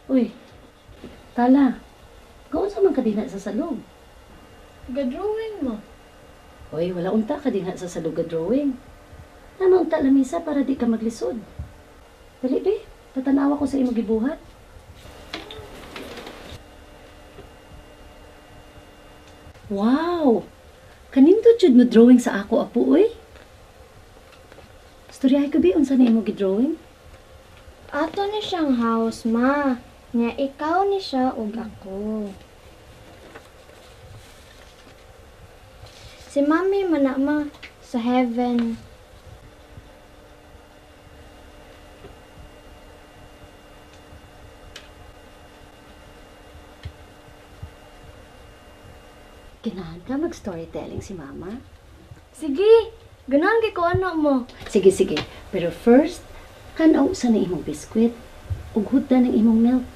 Uy, Tala, gaunsa man ka dinha sa salog? Ga-drawing mo. Uy, wala unta ka dinha sa salog ga-drawing. Nana unta lamisa para di ka maglisod. Dali be, patanawa ko sa imong gibuhat. Wow! Kanindot jud mo drawing sa ako apo uy. Storyahe ko be unsa na imong gidrawing? Ato ni siyang house, ma. Nya ikaw ni siya ug ako. Si mami man na, ma, sa heaven. Ganahan ka mag-storytelling si mama? Sige, ganahan kay ko anak mo. Sige, sige. Pero first, kanaw sa na imong biskwit ug hudda ng imong milk.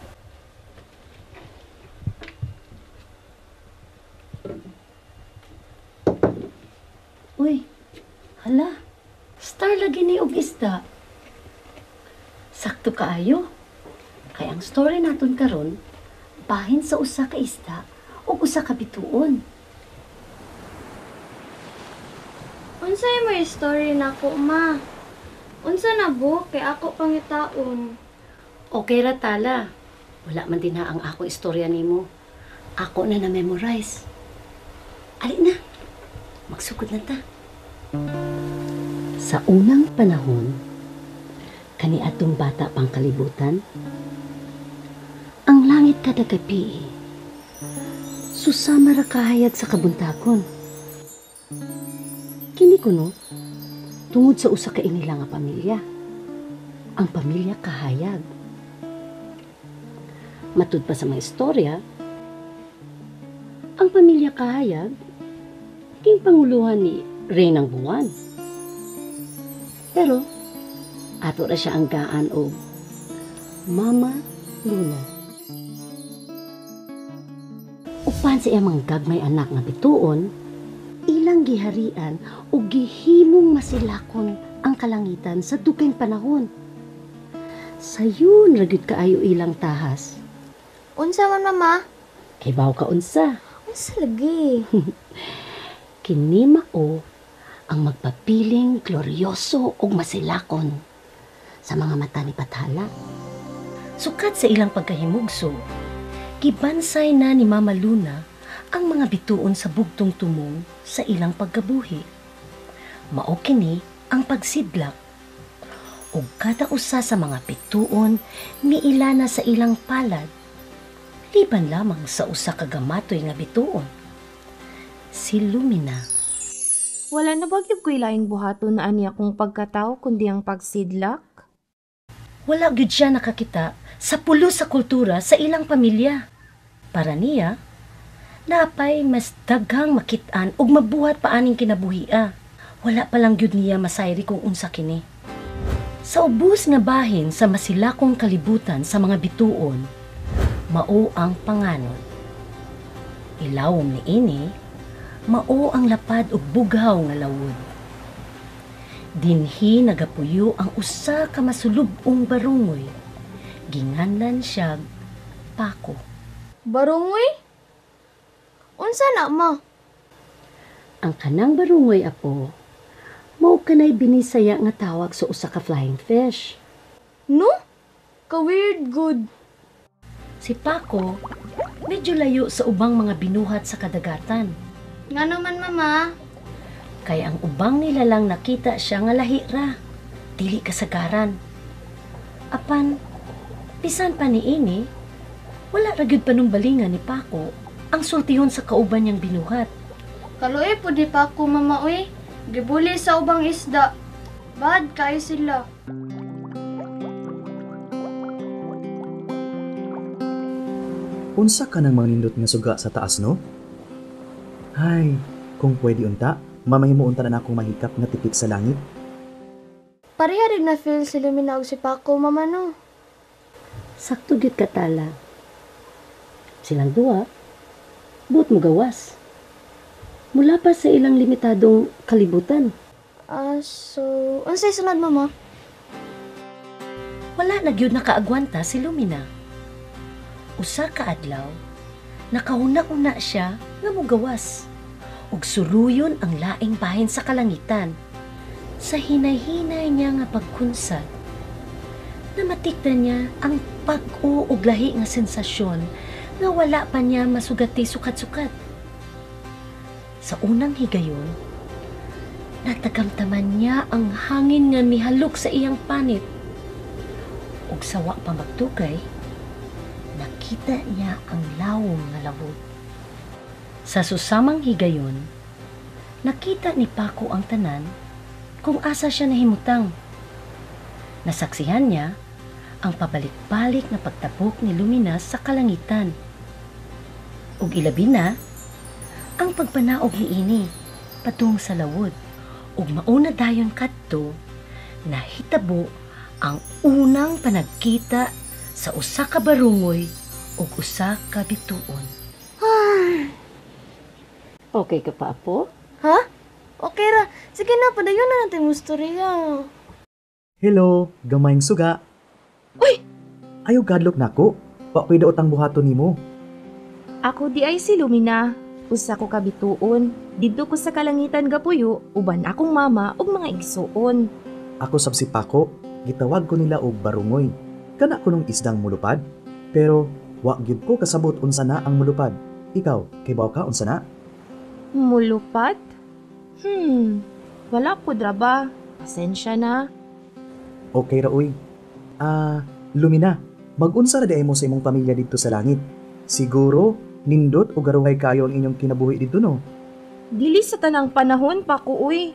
Uy, hala. Star lagi ni og isda. Sakto kaayo. Kay ang story naton karon bahin sa usa ka isda ug usa ka bituon. Unsay mo story nako, ma? Unsa na bo kay ako pangitaon? Okay ra Tala. Wala man din na ang ako istorya nimo. Ako na na-memorize. Ali na. Magsugod na ta. Sa unang panahon, kaniadtong bata pang kalibutan, ang langit kada gabi, susama ra kahayag sa kabuntagon. Kini kuno, tungod sa usa ka inila nga pamilya. Ang pamilya kahayag. Matud pa sa mga istorya, ang pamilya kahayag, king panguluhan ni Reynang Buwan. Pero, ato ra siya ang gaan og Mama Luna. Upan sa iyang mga gagmay anak nga bituon, ilang giharian o gihimong masilakon ang kalangitan sa dugayng panahon. Sayon ra gyud kaayo ilang tahas. Unsa man, mama? Kay baw ka unsa? Unsa lagi? Kini mao ang magpapiling gloryoso ug masilakon sa mga mata ni Bathala. Sukat sa ilang pagkahimugso, gibansay na ni Mama Luna ang mga bituon sa bugtong tumong sa ilang pagkabuhi. Mao kini ang pagsidlak. Ug kada usa sa mga bituon miila na sa ilang palad, liban lamang sa usa ka gamatoy nga bituon, si Lumina. Wala na ba gyud ko'y laing buhaton na ani akong pagkatao kundi ang pagsidlak? Wala gyud siya nakakita sa pulo sa kultura sa ilang pamilya. Para niya, napay mas daghang makit-an ug mabuhat pa aning kinabuhia. Wala pa lang gyud niya masayri kung unsa kini. Sa ubos nga bahin sa masilakong kalibutan sa mga bituon, mao ang panganod. Ilawom ni ini, mao ang lapad ug bughaw nga lawod. Dinhi nagapuyo ang usa ka masulub-ong barungoy. Ginganlan siya Paco. Barungoy? Unsa na, ma? Ang kanang barungoy, apo, mao kanay binisaya nga tawag sa usa ka flying fish. No? Ka-weird good. Si Paco, medyo layo sa ubang mga binuhat sa kadagatan. Nga naman, mama? Kay ang ubang nila lang nakita siya nga lahi ra, dili kasagaran. Apan, bisan pa niini, wala ra gyud panumbalingan ni Paco ang sultihon sa kauban niyang binuhat. Kaluoy po di Paco, mama, uy. Gibuli sa ubang isda. Bad kay sila. Unsa ka nang manindot nga suga sa taas, no? Hay, kung pwede unta, mamahimo unta na akong mahikap nga tipik sa langit. Pareha rin na feel si Lumina og si Paco, mama, no? Sakto gyud ka, Tala. Silang duha, buot mo gawas. Mula pa sa ilang limitadong kalibutan. So, unsay sunod, mama? Wala na gyud nakaagwanta si Lumina. Usa ka adlaw, nakahuna-una siya nga mugawas ug suruyon ang laing bahin sa kalangitan. Sa hinay-hinay niya nga pagkunsad, namatikdan niya ang pag-o ug lahi nga sensasyon nga wala pa niya masugati sukat-sukat. Sa unang higayon, natagamtaman niya ang hangin nga mihalok sa iyang panit. Ug sawa pa magdugay, nakita niya ang lawom nga lawod. Sa susamang higayon, nakita ni Paco ang tanan kung asa siya nahimutang. Nasaksihan niya ang pabalik-balik na pagtabok ni Lumina sa kalangitan. Ug ilabi na ang pagpanaog niini padung sa lawod. Ug mauna dayon kadto nahitabo ang unang panagkita sa usa ka barungoy ug usa ka bituon. Okay ka pa, apo? Ha? Okay ra. Sige na, padayon na natin mo storya. Hello, gamayng suga. Uy! Ayaw gadlok nako. Wa pwede utang buhaton nimo. Ako di ay si Lumina. Usa ko ka bituon. Didto ko sa kalangitan gapuyo uban akong mama ug mga igsuon. Ako sab si Paco, gitawag ko nila og barungoy. Kana ko nung isdang mulupad. Pero wa gyud ko kasabot unsa na ang mulupad. Ikaw, kibaw ka unsa na? Mulupad? Wala po draba. Pasensya na. Okay ra uy. Lumina, mag-unsa ra di mo sa imong pamilya didto sa langit. Siguro nindot o garuhay kayo ang inyong kinabuhi didto, no? Dili sa tanang panahon pa ko uy.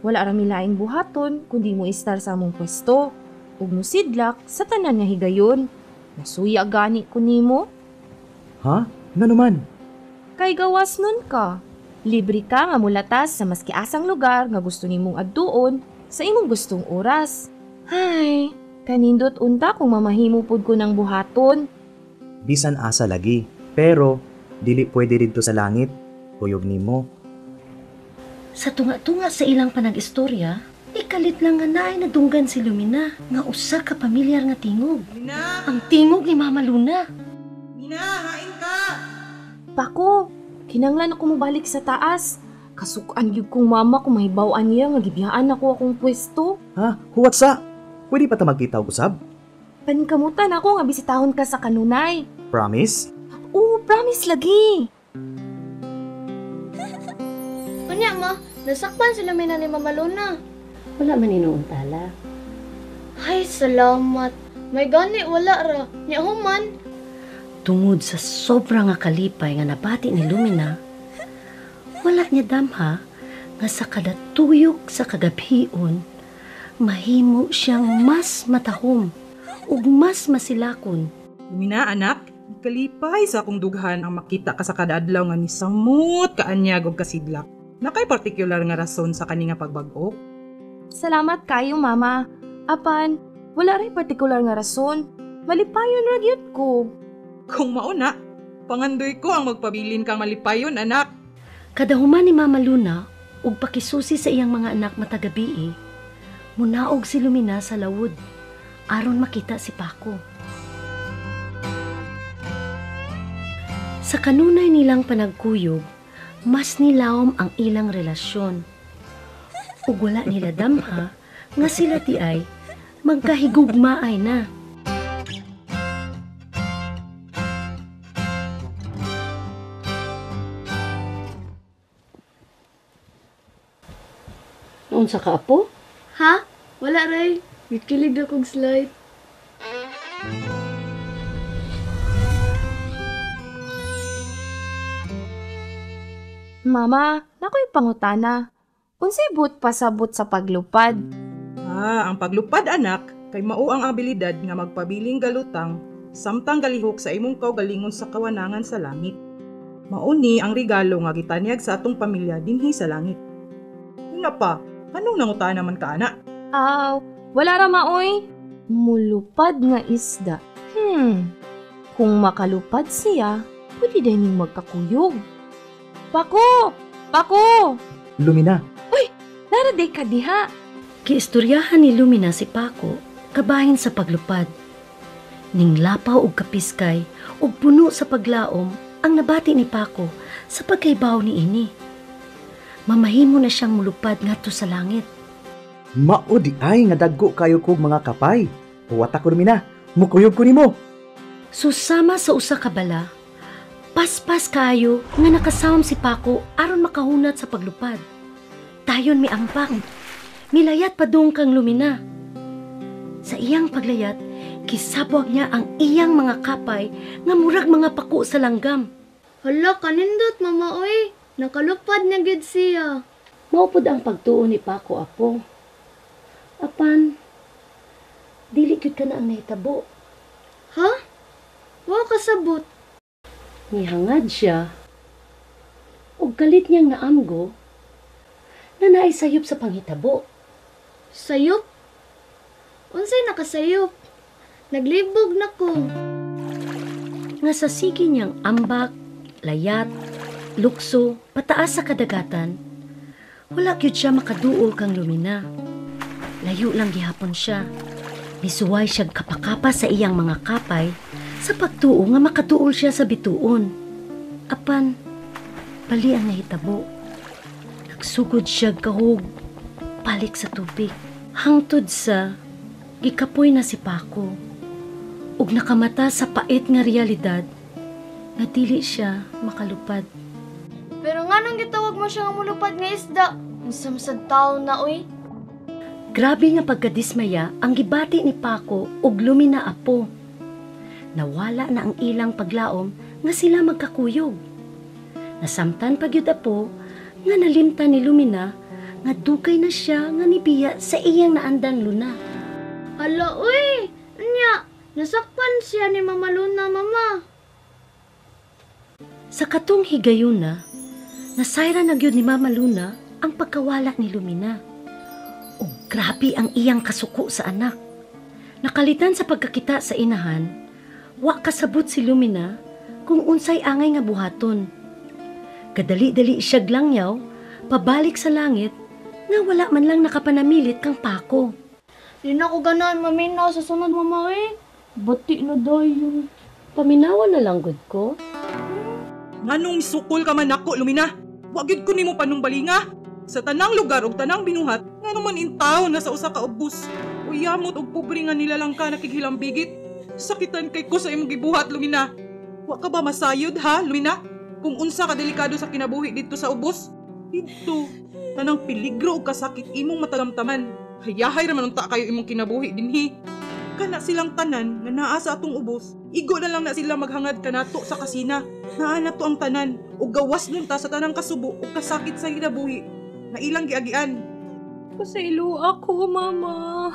Wala ra mi laing buhaton kundi mo istar sa among pwesto ug musidlak sa tanan nga higayon. Nasuya gani ko nimo. Ha? Ngano man? Kay gawas nun ka. Libre ka nga mulatas sa maski asang lugar nga gusto nimong adtuon sa imong gustong oras. Hay, kanindot unta kung mamahimo pud ko ng buhaton. Bisan asa lagi, pero dili pwede didto sa langit. Kuyog nimo. Sa tunga-tunga sa ilang panag-istorya, ikalit lang nga naay nadunggan si Lumina nga usa ka pamilyar nga tingog. Mina! Ang tingog ni Mama Luna. Mina, hain ka! Paco, kinanglan ako mobalik sa taas. Kasukan gyud kong mama kung mahibaw-an niya nga gibiyaan ako akong pwesto. Ha? Huwat sa? Pwede pa ta magkita og usab? Paningkamutan ako nga bisitahon ka sa kanunay. Promise? Oo, promise lagi. Unya ma, nasakpan si Lumina ni Mama Luna. Wala man inuuntala. Ay, salamat. May gani wala ra. Nya human. Tungod sa sobra nga kalipay nga nabati ni Lumina, wala niya damha nga sa kadatuyok sa kagabhion, mahimo siyang mas matahom ug mas masilakon. Lumina, anak, kalipay sa akong dughan ang makita ka sa kada adlaw nga nisamot kaanyag og kasidlak. Nakay partikular nga rason sa kani nga pagbag-o? Salamat kayo, Mama. Apan, wala ray partikular nga rason. Malipayon ra gyud ko. Kung mauna, pangandoy ko ang magpabilin kang malipayon, anak. Kadahuman ni Mama Luna ug pakisusi sa iyang mga anak matagabii, munaog si Lumina sa lawod aron makita si Paco. Sa kanunay nilang panagkuyog, mas nilawom ang ilang relasyon. Ug wala nila damha nga sila ti ay magkahigugmaay na. Unsa ka, apo? Ha? Wala ray. Gikilig akong slide. Mama, nakoy pangutana. Unsay buot pasabot sa paglupad? Ang paglupad, anak, kay mao ang abilidad nga magpabiling galutang samtang galihok sa imong kaugalingon sa kawanangan sa langit. Mao ni ang regalo nga gitanyag sa atong pamilya dinhi sa langit. Una pa, anong nangutana man ka, anak? Aw, wala ra maoy. Mulupad nga isda. Kung makalupad siya, pwede din ning magkakuyog. Paco! Paco! Lumina! Uy! Naraday ka diha! Giistoryahan ni Lumina si Paco kabahin sa paglupad. Ning lapaw og kapiskay ug puno sa paglaom ang nabati ni Paco sa pagkaibaw ni ini. Mamahimo na siyang mulupad ngadto sa langit. Mao di ay nga dagko kayo kog mga kapay. Huwata ko Lumina, mukuyog ko nimo. Susama sa usa ka bala, paspas kayo nga nakasawom si Paco aron makahunat sa paglupad. Dayon miambak, milayat padung kang Lumina. Sa iyang paglayat, kisabwag niya ang iyang mga kapay nga murag mga pako sa langgam. Hala, kanindot mama oy. Nakalupad na gid siya. Mao pud ang pagtuo ni Paco apo. Apan, dili gyud kana ang nahitabo. Ha? Wa kasabot. Nihangad siya ug galit niyang naamgo na naay sayop sa panghitabo. Sayop? Unsay nakasayop? Naglibog na ko. Nga sa sige niyang ambak, layat, lukso, pataas sa kadagatan, wala gyud siya makaduol kang Lumina. Layo lang gihapon siya. Misuway siyang kapakapa sa iyang mga kapay sa pagtuo nga makaduol siya sa bituon. Apan, bali ang nahitabo. Nagsugod siya kahog, balik sa tubig. Hangtod sa gikapoy na si Paco. Ug nakamata sa pait nga realidad nga dili siya makalupad. Pero nga nang gitawag mo siya nga mulupad nga isda, unsa man tawo na oy. Grabe nga pagkadismaya ang gibati ni Paco ug Lumina apo. Nawala na ang ilang paglaom nga sila magkakuyog. Nasamtan pa gyud apo nga nalimtan ni Lumina nga dugay na siya nga nibiya sa iyang naandang luna. Hala oy, nya nasakpan siya ni Mama Luna, mama. Sa katong higayuna, nasayra na gyud ni Mama Luna ang pagkawala ni Lumina. O grabe ang iyang kasuko sa anak. Nakalitan sa pagkakita sa inahan, wa kasabot si Lumina kung unsay angay nga buhaton. Kadali-dali siya glangyaw, pabalik sa langit, nga wala man lang nakapanamilit kang Paco. Di na ko ganahan maminaw sa sunod, mama eh. Bati na dayon. Paminawan na lang gud ko. Nganong sukol ka man nako, Lumina? Wa gyud ko nimo panumbalinga. Sa tanang lugar ug tanang binuhat, ngano man intaw na sa usa ka ubos. Uyamot og pobre nga nilalang ka nakighilambigit. Sakitan kay ko sa imong gibuhat, Lumina. Wa ka ba masayod ha, Lumina? Kung unsa ka delikado sa kinabuhi didto sa ubos? Didto, tanang peligro ug kasakit imong matagamtaman. Hayahay ra man unta kayo imong kinabuhi dinhi. Kana silang tanan nga naa sa atong ubos, igo na lang na sila maghangad kanato sa kasina. Naa na to ang tanan ug gawas nun ta sa tanang kasubo ug kasakit sa kinabuhi na ilang giagian. Pasaylo ako, mama.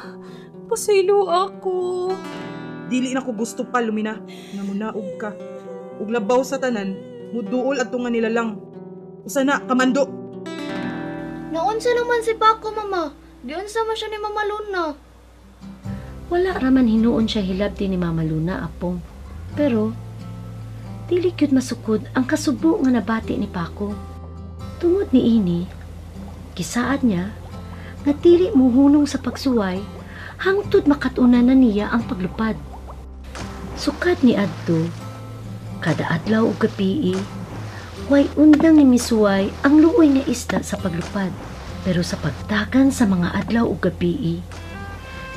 Pasaylo ako. Dili na ko gusto pa, Lumina, nga munaog ka. Ug labaw sa tanan, muduol adto nga nila lang. Usa na, kamando. Naunsa naman si Paco, mama? Giunsa man siya ni Mama Luna. Wala raman hinuon siya hilabti ni Mama Luna, apo. Pero, dili gyud masukod ang kasubo nga nabati ni Paco. Tungod ni ini, gisaad niya nga dili muhunong sa pagsuway hangtod makatunan na niya ang paglupad. Sukad ni adto, kada adlaw ug gabii, way undang ni misuway ang luoy nga isda sa paglupad. Pero sa pagtakan sa mga adlaw ug gabii,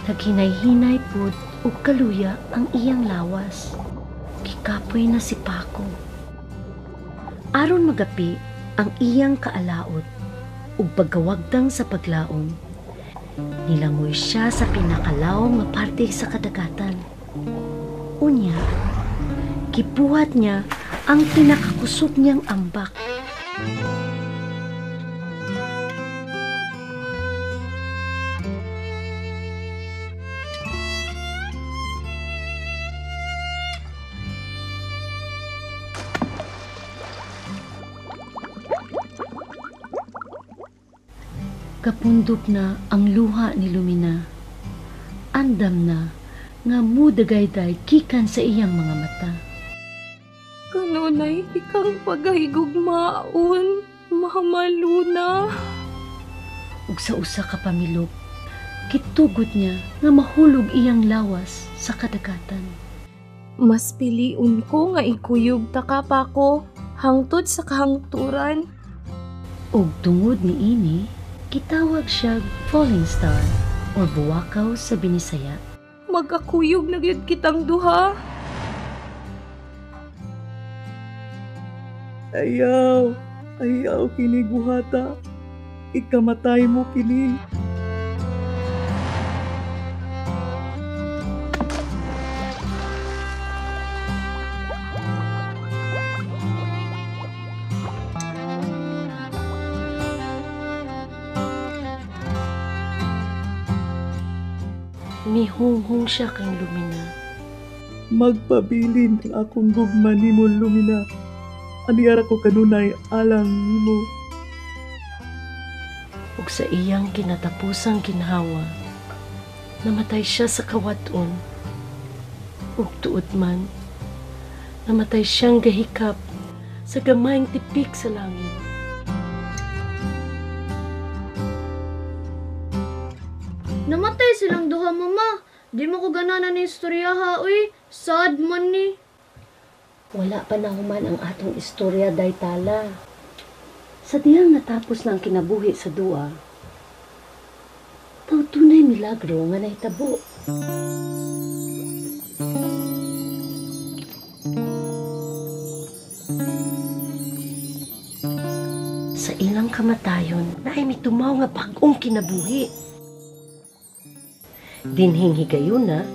naghinay-hinay pud ug kaluya ang iyang lawas. Gikapoy na si Paco. Aron magapi ang iyang kaalaot ug pagkawagdang sa paglaom, nilangoy siya sa pinakalawom nga parte sa kadagatan. Unya, gibuhat niya ang pinakakusog niyang ambak. Kapundok na ang luha ni Lumina. Andam na nga mudagayday gikan sa iyang mga mata. Kanunay ikang pagahigugmaon, Mama Luna. Ug sa usa ka pamilok, gitugot niya nga mahulog iyang lawas sa kadagatan. Mas piliun ko nga ikuyog ta ka pa ko hangtod sa kahangturan. Ug tungod niini, gitawag siya falling star or buwakaw sa Binisaya. Magkakuyog na gyud kitang duha. Ayaw, ayaw kini buhata. Ikamatay mo kini. Mihunghong siya kang Lumina. Magpabilin ang akong gugma nimo, Lumina. Aniara ko kanunay alang nimo. Ug sa iyang kinatapusang ginhawa, namatay siya sa kawaton. Ug tuod man, namatay siyang gahikap sa gamayng tipik sa langit. Namatay silang duha, mama. Di mo ko gananan ni istorya ha, uy. Sad man ni. Wala pa nahuman ang atong istorya, day Tala. Sa diyang natapos na ang kinabuhi sa duwa, tawtunay milagro nga nahitabo. Sa ilang kamatayon, naay mitumaw nga bag-ong kinabuhi. Dinhing higayuna,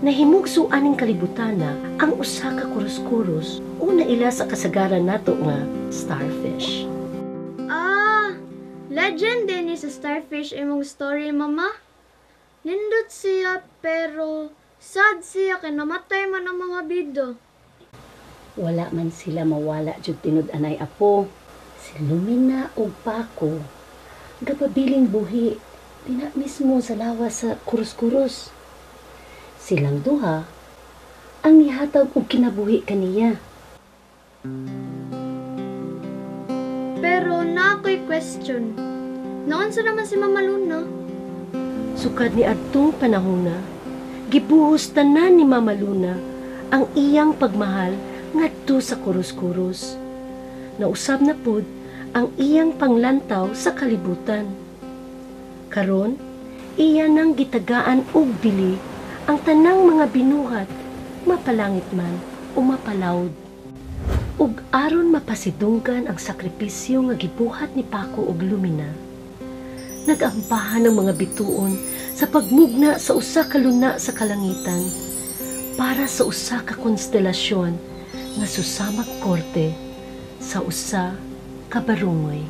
nahimugso aning kalibutana ang usa ka kuros-kuros o naila sa kasagaran nato nga starfish. Ah, legend din ni sa starfish imong story, mama. Nindot siya pero sad siya kay namatay man ang mga bida. Wala man sila mawala jud tinud anay apo. Si Lumina ug Paco gapabiling buhi dina mismo sa lawas sa kuros-kuros. Silang duha ang nihatag og kinabuhi kaniya. Pero na ako'y question. Naunsa naman si Mama Luna? Sukad ni adtong panahona, gibuhos tanan ni Mama Luna ang iyang pagmahal ngadto sa kuros-kuros. Nausab na pud ang iyang panglantaw sa kalibutan. Karon, iya nang gitagaan og bili ang tanang mga binuhat, mapalangit man o mapalawd. Ug aron mapasidunggan ang sakripisyo nga gibuhat ni Paco og Lumina, nag-ampahan ang mga bituon sa pagmugna sa usa ka luna sa kalangitan para sa usa ka konstelasyon nga susamag korte sa usa ka barungoy.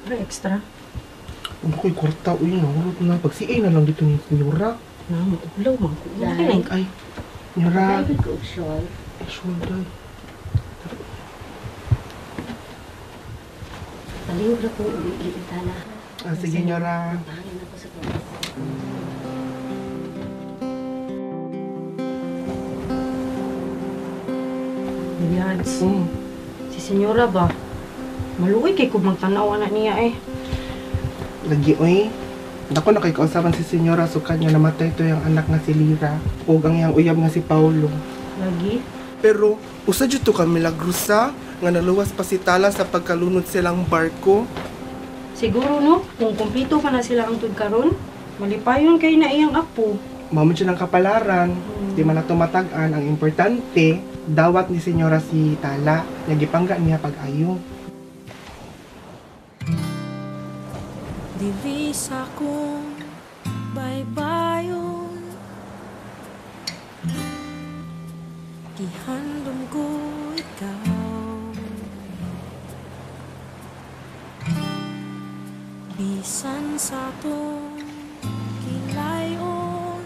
Para extra. Ano ko'y kwarta, uy, nahulot na. Pag si A na lang dito ni Senyora. Na, maublaw, Day. Ay, Senyora. Ay, ko shawl. Ay, shawl, day. Palihog na kong uwi, Tala. Ah, sige, Senyora. Pangin ako sa gawas. Yads. Si Senyora ba? Maluoy kay kung magtanaw na niya eh. Lagi, oy. Dako na kay kausaban si Senyora sukad nga namatay to yung anak nga si Lira ug ang iyang uyab nga si Paulo. Lagi. Pero usa jud to ka milagrosa nga naluwas pa si Tala sa pagkalunod silang barko. Siguro no, kung kumpleto pa na sila ang tud karon, malipayon kay na iyang apo. Mao man siya ng kapalaran, di man na tumatag-an. Ang importante, dawat ni Senyora si Tala, nagipangga niya pag-ayo. Dili sa akong Baybayon, gihandom ko ikaw. Bisan sa atong kilayon,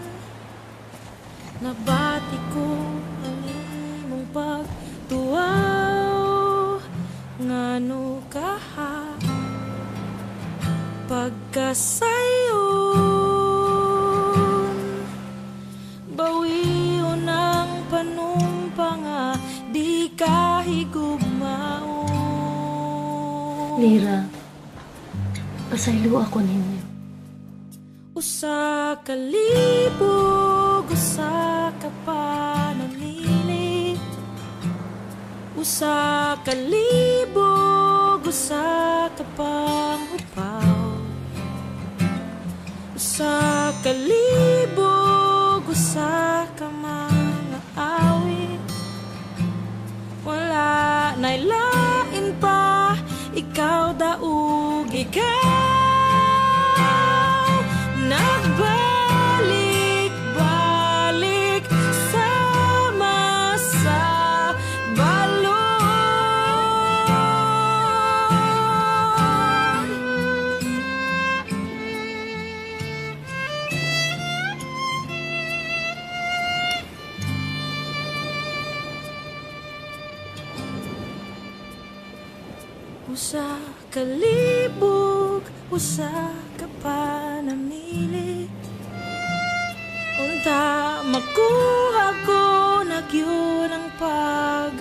nabati ko ang imong pagtuaw. Ngano kaha pagkasayon, bawion ang panumpa nga di ka higugmaon. Lira, pasaylo ako ninyo. Usa ka libog, usa ka panamilit. Usa ka libog, usa ka panghupaw. Usa ka libog, usa ka mga awit. Wala na'y lain pa, ikaw daog, ikaw. Nagbalik-balik sama sa balon. Usa ka libog, usa ka panamilit. Unta makuha ko na gyud ang paglakaw.